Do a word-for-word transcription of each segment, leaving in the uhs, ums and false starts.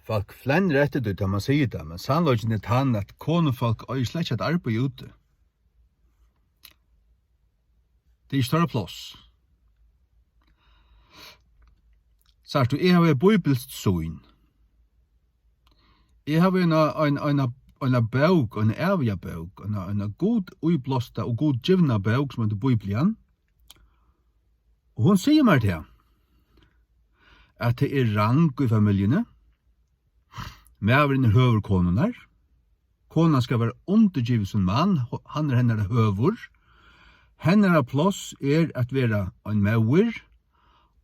Fólk flennir eftir tí, tá man sigur tað, men sannleikin er tann, at konufólk eiga slett ikki at arbeiða úti. Tað er ikki teirra pláss. Sært tú, eg havi eitt bíbilskt sýn. Eg havi eina, ein, eina, eina bók, eina æviga bók, eina, eina Gud íblásta og Gud givna bók, sum eitur Bíblian. Og hon sigur mær tað, at tað er rang í familjuni. Maðurin er høvur konunnar. Konan skal vera undirgivin sín mann, ho-, hann er hennara høvur. Hennara pláss er at vera ein móðir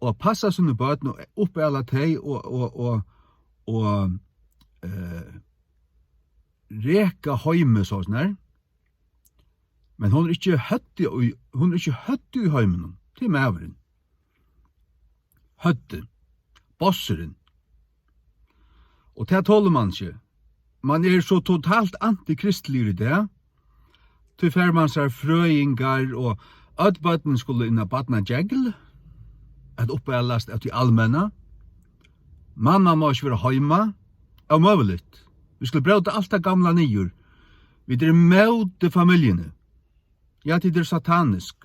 og passa síni børn og uppala tey og, og, og, og, eh, reka heimið, so snart. Men hon er ikki høvdið í, hon er ikki høvdið í heiminum. Tað er maðurin. Høvdið. Bossurin. Og tað tolir man ikki. Man er so totalt antikristligur í dag. Tí fær man sær frøingar og øll børnini skulu inn á barnagegl at uppalast av tí almenna. Mamma má ikki vera heima. Ómøguligt. Vit skulu bróta alt tað gamla niður. Vit eru móti familjuni. Ja, tit eru satanisk.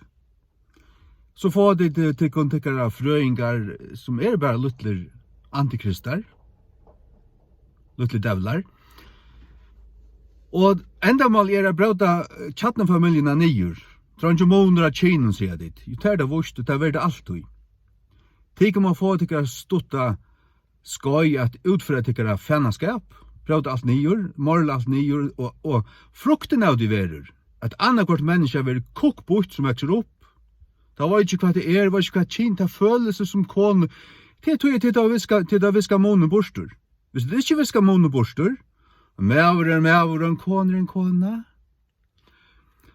So fáa tit, eh, tykkum tykkara frøingar, sum eru bara lítlir antikristar, lítlir djevlar. Og endamálið er at bróta, eh, kjarnafamiljuna niður. Tað er eingin munur á kynum, siga tit. Jú, tað er tað víst, og tað verður tað altíð. Tykur má fáa tykkara stutta skeið at útføra tykkara fanaskap, bróta alt niður, morla alt niður, og, og fruktin av tí verður, at annaðhvørt menniskja verður kukkbýtt sum veksur upp. Tað veit ikki, hvat tað er, veit ikki, hvat kyn tað følir seg sum konu. Tað er tí, at tit hava viskað, tit hava viskað munin burtur. Viss tit ikki viska munin burtur, maður er maður, og ein kona er ein kona.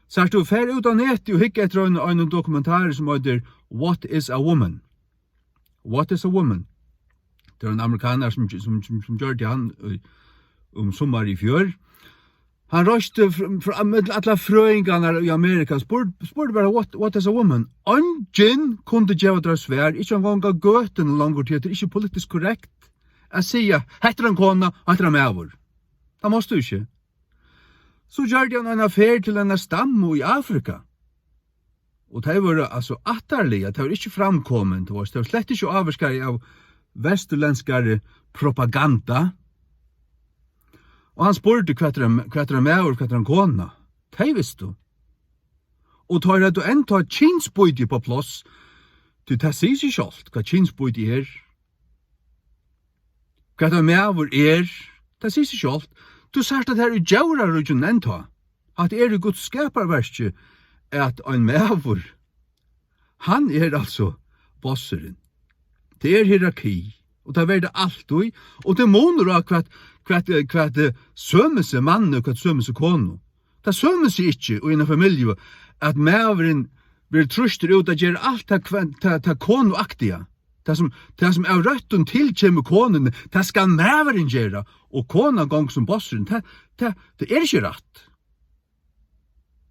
Sært tú, fer út á netið og hygg eftir ein, ein dokumentar sum eitur What is a Woman? What is a Woman? Tað er ein amerikanar sum, sum, sum, sum gjørdi hann í, um summar í fjør. Hann reisti fr-, fr-, millum allar frøingarnar í Amerika, spurd-, spurdi bara, "What, what is a woman?" Eingin kundi geva tær svar, ikki eingong á gøtuni longur, tí at tað er ikki politiskt korrekt at siga, "Hetta er ein kona, og hetta er ein maður." Tað mást tú ikki. So gjørdi hann eina ferð til eina stammu í Afrika. Og tey vóru altso ættarliga, tey vóru ikki framkomin, tú veist, tey vóru slett ikki ávirkaði av vesturlendskari propaganda. Og hann spurdi, "Hvat er ein, hvat er ein maður, hvat er ein kona?" Tey vistu. Og teir høvdu enntá kynsbýti upp á pláss, tí tað sigur seg sjálvt, hvat kynsbýti er. Hvat ein maður er, tað sigur seg sjálvt. Tú sært, at her í djóraríkinum enntá, at er í Guds skaparverki, at ein maður, hann er altso bossurin. Tað er hierarki, og tað verður tað altíð, og tað er munur á hvat, hvat, hvat, eh, sømir seg manni og hvat sømir seg konu. Tað sømir seg ikki í eina familju, at maðurin verður trýstur út at gera alt tað kven-, tað, tað konuaktiga. Tað sum, tað sum av røttum tilkemur konuni, tað skal maðurin gera, og konan gongur sum bossurin. Tað, tað, tað er ikki rætt.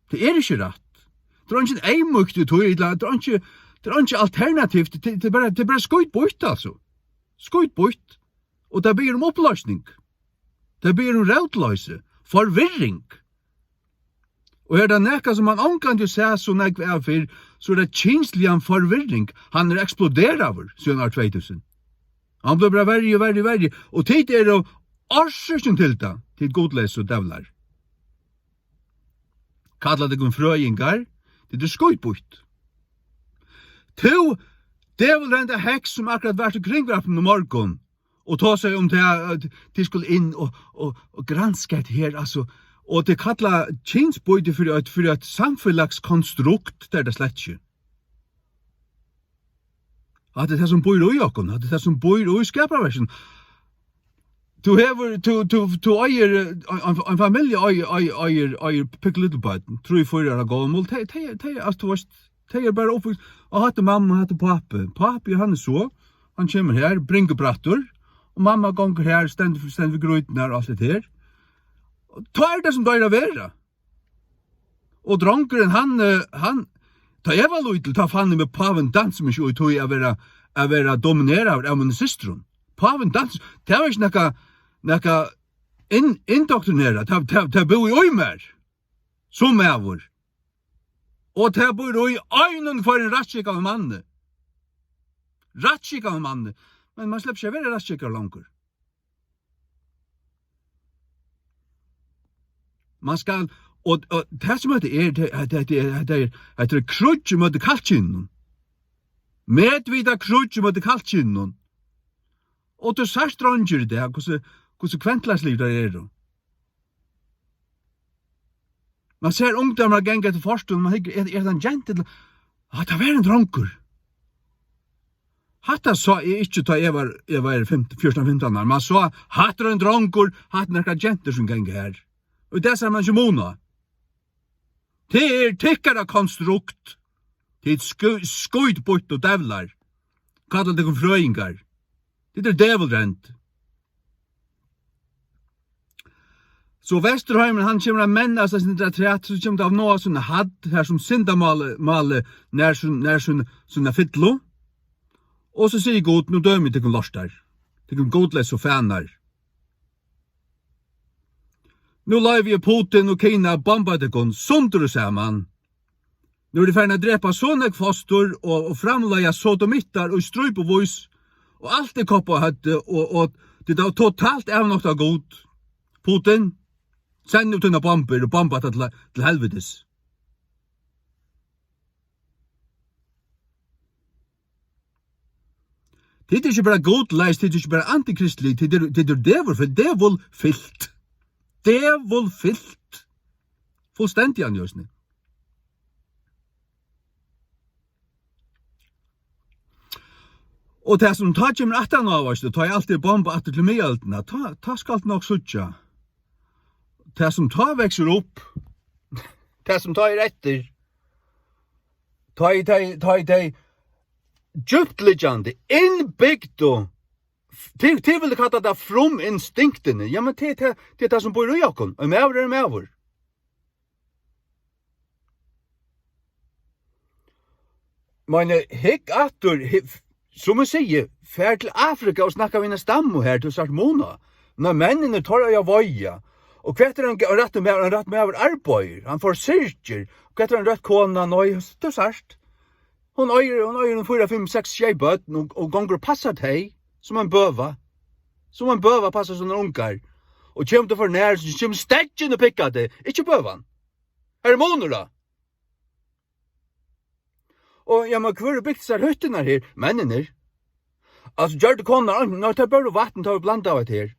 Tað er ikki rætt. Tað er eingin eyðmýkt í tí, ella tað er einki, tað er einki alternativt. Tað, tað er bara, tað er bara skítbýtt, altso. Skítbýtt. Og tað biður um upplýsning. Tað biður um rótloysi, forvirring. Og er tað nakað, sum mann ongantíð sá so nógv av fyrr, so er tað kynsligan forvirring. Hann er eksploderaður síðan ár tvey túsund. Hann blívur bara verri og verri og verri. Og tit eru orsøkin til tað, tit gudleysu djevlar. Kalla tykkum frøingar, tit eru skítbýtt. Tú, djevulrenda heks, sum akkurát var í Kringvarpinum í morgun, og tosaði um tað, at tit skulu inn og, og, og granska hetta her, altso, og tit kalla kynsbýti fyri eitt, fyri eitt samfelagskonstrukt, tað er tað slett ikki. Hatta er tað, sum býr í okkum, hatta er tað, sum býr í skaparverkinum. Tú hevur, tú, tú, tú eigur, eh, ein, ein, ein familja eigur, eigur, eigur, eigur púkilittibørn, trý, fýra ára gomul, tey, tey, tey, altso, tú veist, tey eru bara uppvaksin, og hatta er mamma, hatta er pápi. Pápi, hann er so, hann kemur her, bringubrattur, og mamma gongur her, stendur, stendur við grýturnar og alt hetta her. Og tá er tað, sum tað eigur at vera. Og drongurin, hann, eh, hann, tá eg var lítil, tá fann eg meg pávin dansi meg ikki í tí at vera, at vera domineraður av mínum systrum. Pávin dansi, tað var ikki nakað, nakað inn-, indoktrinerað. Tað, tað, tað búði í mær, sum maður. Og tað býr í einum hvørjum rættskikkaðum manni. Rættskikkaðum manni. Men mann sleppur ikki at vera rættskikkaður longur. Mann skal, og, og tað sum hetta er, tað, hetta, hetta er, hetta er, hetta er kríggj móti kallkyninum. Medvitað kríggj móti kallkyninum. Og tú sært dreingir í dag, hvussu, hvussu kvendlagsligir teir eru. Mann sær ungdómar ganga eftir fortovum, mann hyggur, er, er tað ein genta ella? Ah, tað var ein drongur. Hatta sá eg ikki, tá eg var, eg var fimtan, fjúrtan, fimtan ár. Mann sá, hatta er ein drongur, hatta er nakrar gentur sum ganga her. Og tað sær mann ikki mun á. Tað er tykkara konstrukt. Tit sku-, skítbýttu djevlar. Kalla tykkum frøðingar. Tit eru djevulrend. So Vesturheimurin, hann kemur at mennast eitt sindur afturat, so kemur tað av Noa sína hædd, har sum syndamálið, málið nær sín, nær sín, sína fyllu. Og so sigur Gud, nú dømi eg tykkum lortar, tykkum gudleysu fanar. Nú loyvi eg Putin og Kina at bomba tykkum sundur og saman. Nú eru tey farin at drepa so nógv fostur og, og framleiða sodomittar í strípuvís, og alt er koppað á høvdið, og, og tað er totalt avnoktað av Gud. Putin, send nú tínar bombur og bomba tað til, til helvitis. Tit eru ikki bara gudleys, tit eru ikki bara antikristlig, tit eru, tit eru djevulfylt, djevulfylt. Djevulfylt. Fullstendiga, Anni Jøsni. Og tað sum tá kemur aftan á, veitst tú, tá er alt er bomba aftur til miðøldina, tá, tá skalt tú nokk síggja. Tað sum tá veksur upp, tað sum tá er eftir, tá er tey, tá er tey djúptliggjandi, innbygdu, tit, tit vilja kalla tað fruminstinktini. Ja, men tað, tað, tað er tað sum býr í okkum. Ein maður er ein maður. Men, eh, hygg aftur, hi-, sum eg sigi, far til Afrika og snakka við eina stammu har, tú sært mun á. Nei, menninir, teir eiga at veiða. Og hvat er ein g-, ein rættur maður, ein rættur maður arbeiðir, hann forsyrgir. Hvat er ein røtt kona? Nei, tú sært. Hon eigur, hon eigur ein fýra, fimm, seks, sjey børn og, og gongur og passar tey, sum ein bøva. Sum ein bøva passar sovorðnar ungar. Og kemur tú for nær, so kemur steggin og pikkar teg, ikki bøvan. Her er munur á. Og, ja, men hvør hevur bygt sær hytturnar her? Menninir. Altso, gjørdu konurnar, nei, tær bóru vatn, tá var blandað við tær.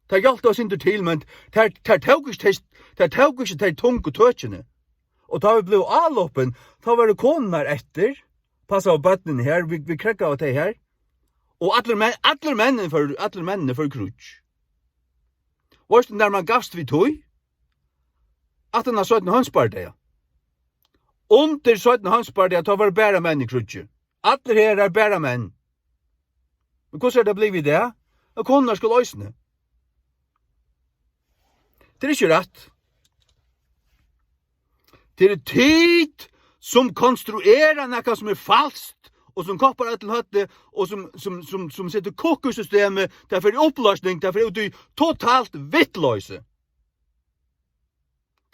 Tær hjálptu eitt sindur til, men tær, tær tóku ikki tey, tær tóku ikki tey tungu tøkini. Og tá vit blivu álopin, tá vóru konurnar eftir, passaðu børnini her, vit, vit krógvaðu tey her. Og allir menn, allir menninir fóru, allir menninir fóru í kríggj. Veitst tú, nær mann gavst við tí? Aftan á seinna heimsbardaga. Undir seinna heimsbardaga, tá vóru bara menn í kríggi. Allir herar, bara menn. Men hvussu er tað blivið í dag? At konurnar skulu eisini. Tað er ikki rætt. Tað eru tit, sum konstruera nakað, sum er falskt, og sum koppar øllum høvdið, og sum, sum, sum, sum setur kukk í systemið, tað fer í upploysning, tað fer út í totalt vittloysi.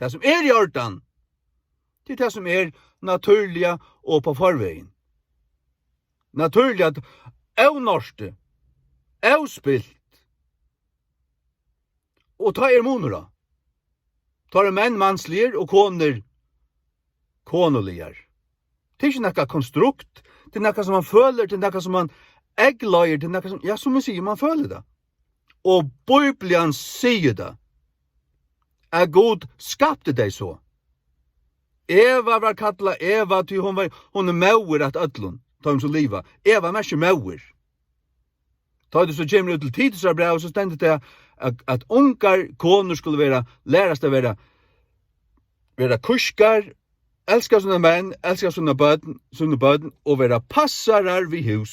Tað, sum er í ordan, tað er tað, sum er natúrliga og upp á forvegin. Natúrliga ónortið, óspilt. Og tá er munur á. Tá eru menn mansligir og konur konuligar. Tað er ikki nakað konstrukt, tað er nakað, sum mann følir, tað er nakað, sum mann eygleiðir, tað er nakað, sum, ja, sum eg sigi, mann følir tað. Og Bíblian sigur tað, at Gud skapti tey so. Eva var kallað Eva, tí hon var, hon er móðir at øllum, teimum sum liva. Eva merkir móðir. Tá tú so kemur út til Titusarbrævið, so stendur tað, at, at ungar konur skulu vera, lærast at vera, vera kúskar, elska sínar menn, elska sínar børn, síni børn, og vera passarar við hús,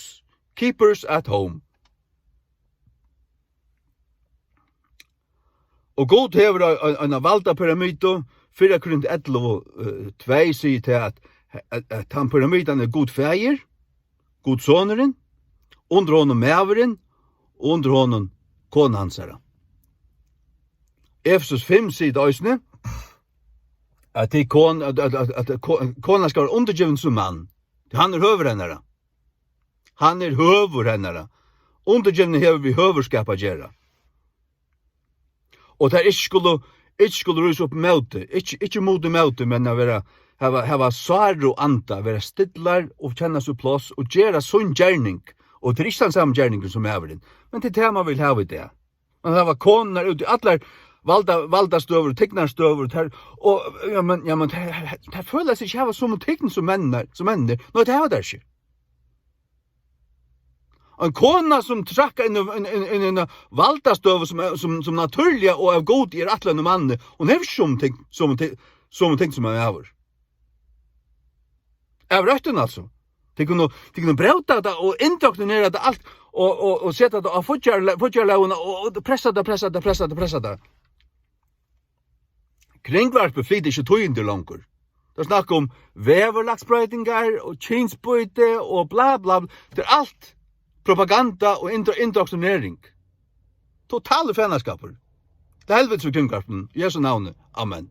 keepers at home. Og Gud hevur ei-, ei-, eina valdapyramidu, fyrra Korint ellivu, eh, tvey sigur tað, at, at, at tann pyramidan er Gud Faðir, Gud Sonurin, undir honum maðurin, og undir honum kona hansara. Efesus fimm sigur tað eisini, at tað er kon-, at, at, at, at ko-, kona skal vera undirgivin sín mann, tí hann er høvur hennara. Hann er høvur hennara. Undirgivni hevur við høvurskap at gera. Og tær ikki skulu, ikki skulu rísa upp móti, ikki, ikki móti móti, men at vera, hava, hava sáru anda, vera stillar og kenna sítt pláss og gera sín gerning. Og tað er ikki tann sami gerningur sum maðurin. Men tað er tað, man vil hava í dag. Man hava konurnar út í allar valda-, valdastøður, tignarstøður, tær, og, ja, men, ja, men tær, tær føla seg ikki hava somu tign sum menn, sum menn. Nei, tað hava tær ikki. Ein kona sum traðkar inn í, inn, inn, inn í eina valdastøðu sum er, sum, sum natúrliga og av Gudi er ætlað einum manni, hon hevur ikki somu tign, somu tign, somu tign sum ein maður. Av røttum, altso. Tit kunnu, tit kunnu bróta tað og indoktrinera tað alt og, og, og seta tað á fíggjarlógina og, og pressa tað, pressa tað, pressa tað, pressa tað. Kringvarpið flytur ikki tíðindi longur. Tað er snakk um veðurlagsbroytingar og kynsbýti og bla, bla, bla. Tað er alt propaganda og indo-, indoktrinering. Totalur fanaskapur. Til helvitis við Kringvarpinum. Í Jesu navni. Amen.